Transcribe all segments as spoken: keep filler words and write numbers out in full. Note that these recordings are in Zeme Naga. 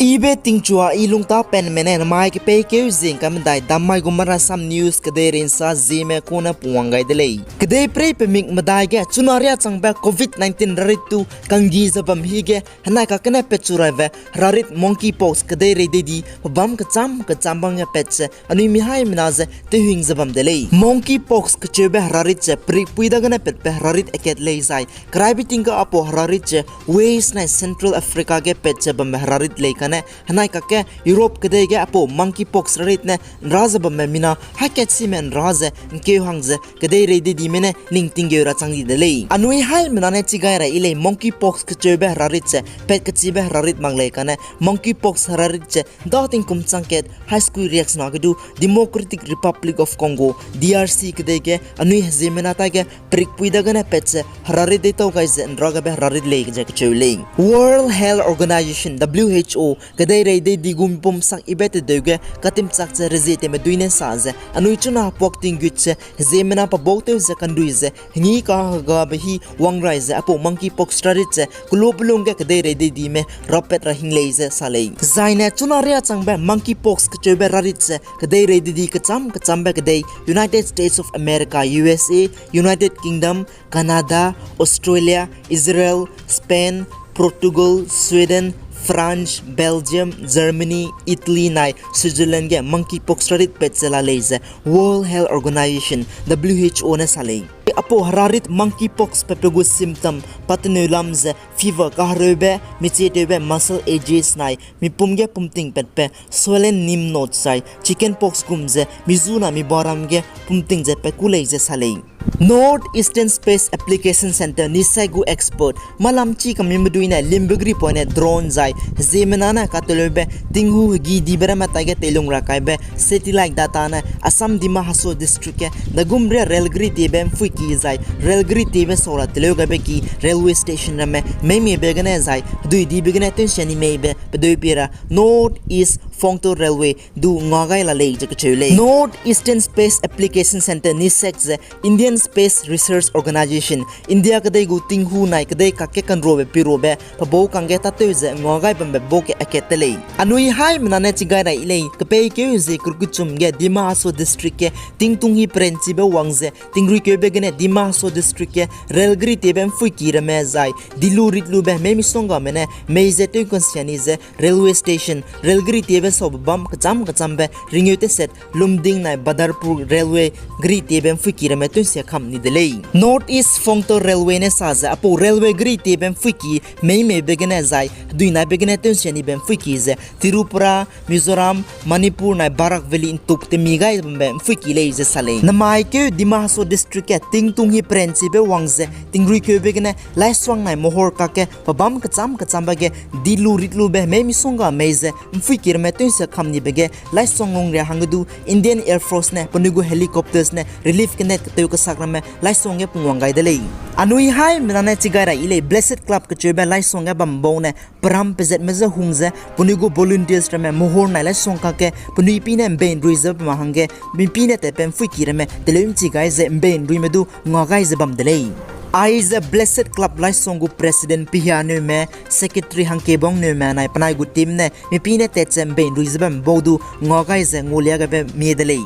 Ibe tingchua i lungtapenme ne namai kepeikeu zing ka medai dammai gu Marasam News kedeirei nsa zieme kune pungwang gai de lei. Kedeiprei pemik medai ge chuna riâ changbe covid nineteen rarit tu kanggi ze bam hige henai kakene petchu raibe rarit monkeypox kedeirei deidi pebâm kechâm kechâm bam ge pat ze anui mihaimena ze tewhing ze bam de lei. Monkeypox kecheube herarit ze perikpui dagene patbe herarit akat lei zai keraibe ting ga apau herarit ze West nai Central Africa ge pat ze bambe herarit lei kane henai kakge Europe kedei ge apau monkeypox rarit ne nra ze bambe mina hakat sime nra ze nkeu hang ze kedeirei dedime ne ning tinggeu ra chang di de lei. Anui haimena ne chigai ra i lei monkeypox kecheube herarit ze pat kechibe herarit mak lei kane monkeypox herarit ze da tingkum chang kat high school riaksena ge du Democratic Republic of Congo, D R C kedei ge anui heziemmena taige perikpui dagene pat ze herarit deitau gai ze nra gabe herarit lei ze kecheu lei. World Health Organization, W H O, kedeirei deidi gu mipum sak ibe tedeu ge katimchak ze rezie tewme dui ne sa ze anui chuna hepuak tinggut ze heziemmena pebau tew ze kandui ze hengi kahegabe hi wangrai ze apau monkeypox rarit ze kelu pelung ge kedeirei dedime rappat ra hing lei ze sa lei. Zaine chuna riâ changbe monkeypox kecheube rarit ze kedeirei dedi kechâm kechâmbe kedei United States of America, U S A, United Kingdom, Canada, Australia, Israel, Spain, Portugal, Sweden, France, Belgium, Germany, Italy nai Switzerland ge monkeypox rarit pat ze la lei ze World Health Organization, W H O ne sa lei. Apau herarit monkeypox patbe gu symptom pateneu lam ze fever kahereube, michietewbe muscle aches nai mipum ge pumting patbe swollen lymph node zai chickenpox gum ze mizuna mibaram ge pumting ze pat ku lei ze sa lei. North Eastern Space Application Centre, NISAC gu expert malam chi kami medui ne limbe gri poine drone zai ziemmena ne kateleube tinghu hegi dibe ramme taige teilung ra kaibe satellite data ne Assam Dima Hasao District ge dagum ria railgari tiebe mpuiki zai railgari tiebe sau ra teleu gaibe ki railway station ramme meimiebe gene zai hedui dibe gene tewnsia ni meibe pedeu pie ra North East Fongtor Railway du nga gai la lei ze kecheu lei. North Eastern Space Application Centre, NISAC ze Indian Space Research Organisation, India kedei gu tinghu nai kedei kakge kanrobe pirobe pebau kangge tatew ze nga gai bambe bau ke akat te lei. Anui haimena ne chigai rai lei, kepeikeu zie kerkuchum ge Dima Hasao District ge tingtung hi perenchibe wang ze tingruikeube gene Dima Hasao District ge railgari tiebe mpuiki ramme zai dilu ritlube hemei misonggame ne mei ze tew kansia ni ze railway station, railgari tiebe saube bam kecham kechambe ringeu teset Lumding nai Badarpur railway gari tiebe mpuiki ramme tewnsia kam ni de lei. North East Fongtor Railway ne sa ze apau railway gari tiebe mpuiki meimeube gene zai hedui naibe gene tewnsia nibe mpuiki ze Tripura, Mizoram, Manipur nai Barak Valley ntuk temi gai bambe mpuiki lei ze sa lei. Namai keu Dima Hasao District ge tingtung hi perenchibe wang ze tingruikeube gene Laisong nai Mohor kakge pebam kecham kechambe ge dilu ritlube hemei misongga mei ze mpuiki ramme tewnsia kam nibe ge Laisong lungria hangge du Indian Air Force ne penui gu helicopters ne relief gene ketew kesak ramme Laisong ge pungwang gai de lei. Anui haimena ne chigai rai lei, Blessed Club kecheube Laisong ge bam bau ne peram pezetme je hung ze penui gu volunteers ramme Mohor nai Laisong kakge penui pi ne mbei nrui ze bam hangge mipi ne tatbe mpuiki ramme teleu nchi gai ze mbei nruime du nga gai ze bam de lei. Aize Blessed Club Laisong gu President Pihia Neume, Secretary Hangkebang Neume nai penai gu team ne mipi ne tat ze mbei nrui ze bam bau du nga gai ze ngulia gaibe mie de lei.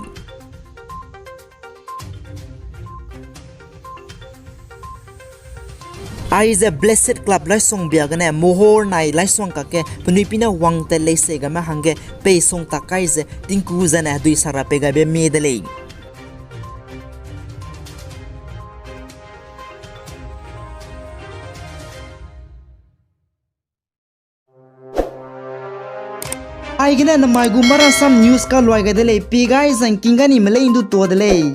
Aize Blessed Club Laisong bia gene Mohor nai Laisong kakge penui pi ne wang tat lei sei game hangge pei song tak kai ze tingku zene hedui sara pei gaibe mie de lei. Aigene namai gu Marasam News kaluai gai de lei, pi gai zangking ga ni melei ndu tua de lei.